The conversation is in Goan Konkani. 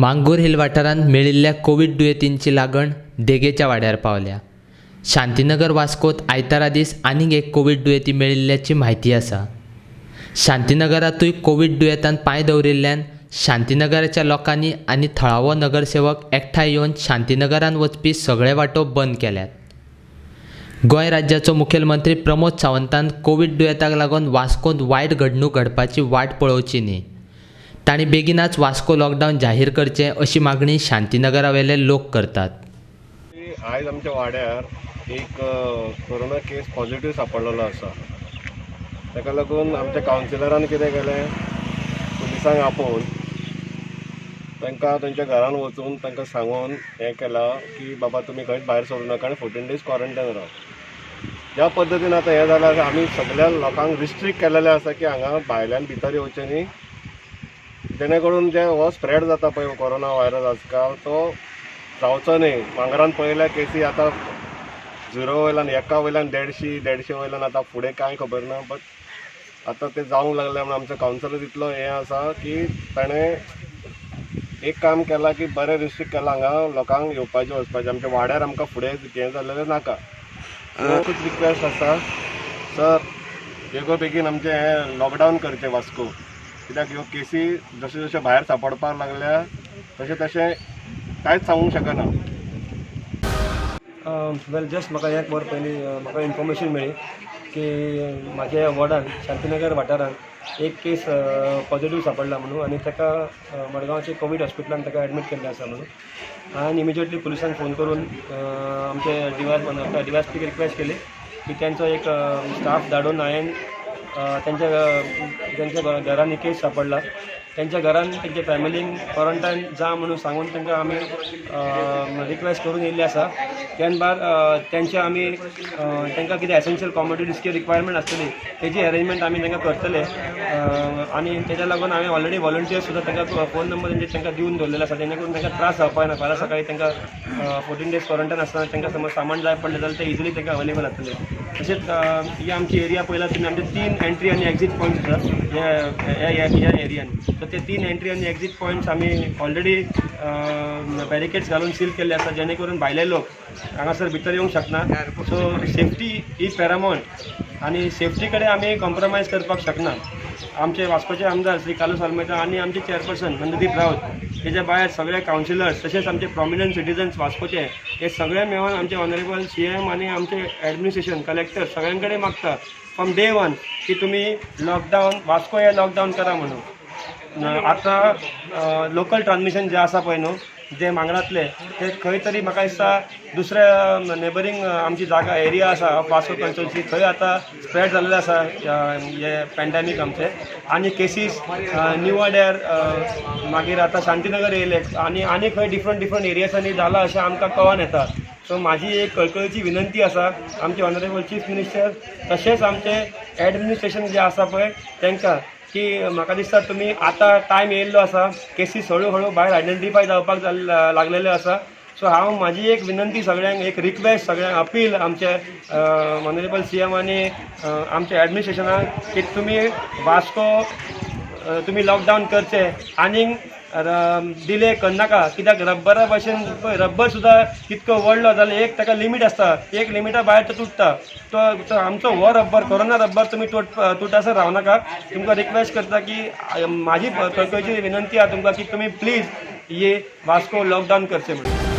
मांगूर हिल वाठारांत मेळिल्ल्या कोवीड दुयेंतींची लागण देगेच्या वाड्यार पावल्या. शांतीनगर वास्कोत आयतारा दीस आनीक एक कोवीड दुयेंती मेळिल्ल्याची म्हायती आसा. शांतीनगरांतूय कोवीड दुयेंतान पांय दवरिल्ल्यान शांतीनगराच्या लोकांनी आनी थळावो नगरसेवक एकठांय येवन शांतीनगरांत वचपी सगळे वाटो बंद केल्यात. गोंय राज्याचो मुखेलमंत्री प्रमोद सावंतान कोवीड दुयेंताक लागून वास्कोंत वायट घडणूक घडपाची वाट पळोवची न्ही, तांणी बेगिनाच वास्को लॉकडावन जाहीर करचें अशी मागणी शांतीनगरावेले लोक करतात. आयज आमच्या वाड्यार एक कोरोना केस पॉझिटिव्ह सापडलेलो आसा. ताका लागून आमच्या कावन्सिलरान कितें केलें, पुलिसांक आपोवन तांकां तांच्या घरान वचून तांकां सांगून हें केलां की बाबा तुमी खंयच भायर सरूं नाका आनी 14 दीस क्वॉरंटायन राव. ज्या पद्दतीन आतां हें जालां, आमी सगळ्या लोकांक रिस्ट्रिक्ट केलेलें आसा की हांगा भायल्यान भितर येवचें न्ही, जेणे करून जे हो स्प्रेड जाता पळय कोरोना व्हायरस आजकाल तो जावचो न्ही. मांगरान पळयल्या केसी आतां झिरो वयल्यान एका वयल्यान 150, 150 वयल्यान आतां फुडें कांय खबर ना, बट आतां तें जावंक लागलें म्हणून आमचो कावन्सिलर इतलो हें आसा की ताणें एक काम केलां की बरें रिस्ट्रिक्ट केलां हांगा लोकांक येवपाचें वचपाचें. आमच्या वाड्यार आमकां फुडें हें जाल्लें नाका. एकूच रिक्वेस्ट आसा सर, बेगो बेगीन आमचें हें लॉकडावन करचें वास्को, कित्याक ह्यो केसी जशें जशें भायर सापडपाक लागल्या तशें तशें कांयच सांगूंक शकना. वेल, जस्ट म्हाका एक वर पयलीं म्हाका इन्फॉर्मेशन मेळ्ळी की म्हाज्या वॉर्डान शांतीनगर वाठारांत एक केस पॉझिटिव्ह सापडला म्हणून आनी ताका मडगांवचे कोवीड हॉस्पिटलान ताका एडमीट केल्लें आसा म्हणून. हांवें इमिजिएटली पुलिसांक फोन करून आमचे डीवाय एसपीक रिक्वेस्ट केली की तांचो एक स्टाफ धाडून हांवें तेंच्या तेंच्या घरांनी केस सापडला तेंच्या घरान तेंच्या फॅमिलींक क्वॉरंटायन जा म्हणून सांगून तांकां आमी रिक्वेस्ट करून येयल्ले आसा. त्यान भायर तेंचे आमी तांकां कितें एसेन्शियल कॉमोडिटीज रिक्वायरमेंट आसतली तेजी अरेंजमेंट आमी तांकां करतले आनी तेज्या लागून हांवें ऑलरेडी वॉलंटियर्स सुद्दां तांकां फोन नंबर तेंचे तांकां दिवन दवरलेले आसा, जेणे करून तांकां त्रास जावपाक ना. फाल्यां सकाळीं तांकां 14 डेज क्वॉरंटायन आसतना तांकां समज सामान जाय पडलें जाल्यार ते इजिली तांकां अवेलेबल जातलें. तशेंच ही आमची एरिया पळयला तुमी, आमचे तीन एंट्री आनी एक्झीट पॉयंट्स आसात ह्या ह्या ह्या एरियान. तर ते तीन एंट्री आनी एक्झीट पॉयंट्स आमी ऑलरेडी बॅरिकेड्स घालून सील केल्ले आसा, जेणे करून भायले लोक हांगासर भितर येवंक शकना. सो सेफ्टी ही पॅरामावंट आनी सेफ्टी कडेन आमी कॉम्प्रोमायज करपाक शकना. आमचे वास्कोचे आमदार श्री कार्लूस आल्मेदा आनी आमचे चेअरपर्सन नंददीप राऊत, तेच्या भायर सगळे कावन्सिलर्स तशेंच आमचे प्रॉमिनंट सिटीजन्स वास्कोचे, हे सगळे मेळून आमचे ऑनरेबल सीएम आनी आमचे ॲडमिनिस्ट्रेशन, कलेक्टर सगळ्यां कडेन मागता फ्रॉम डे वन की तुमी लॉकडावन वास्को हे लॉकडावन करा म्हणून. आतां लोकल ट्रान्समिशन जें आसा पळय न्हू, जे मांगरांतले ते खंय तरी म्हाका दिसता दुसऱ्या नेबरींग आमची जागा एरिया आसा वास्को कॉन्स्टिट्युन्सी, थंय आतां स्प्रेड जाल्लें आसा हे पॅन्डेमीक आमचे आनी केसीस न्यू वाड्यार, मागीर आतां शांतीनगर येयले आनी आनी खंय डिफरंट डिफरंट एरियासांनी जाला अशें आमकां कळोन येता. सो म्हाजी एक कळकळीची विनंती आसा आमचे ऑनरेबल चीफ मिनिस्टर तशेंच आमचे एडमिनिस्ट्रेशन जें आसा पळय तांकां की म्हाका दिसता तुमी आतां टायम येयल्लो आसा. केसीस हळू हळू भायर आयडेंटिफाय जावपाक लागलेल्यो आसा. सो हांव म्हाजी एक विनंती सगळ्यांक, एक रिक्वेस्ट सगळ्यांक, अपील आमचे ऑनरेबल सीएम आनी आमच्या एडमिनिस्ट्रेशनाक की तुमी वास्को तुमी लॉकडावन करचें आनीक डिले करनाका, कित्याक रब्बरा भशेन पळय, रब्बर सुद्दां कितको व्हडलो जाल्यार एक ताका लिमीट आसता, एक लिमिटा भायर तो तुट्टा. तो तो आमचो हो रब्बर, कोरोना रब्बर तुमी तुटासर रावनाका. तुमकां रिक्वेस्ट करता की म्हाजी कळकळीची विनंती आहा तुमकां की तुमी प्लीज हे वास्को लॉकडावन करचें म्हणून.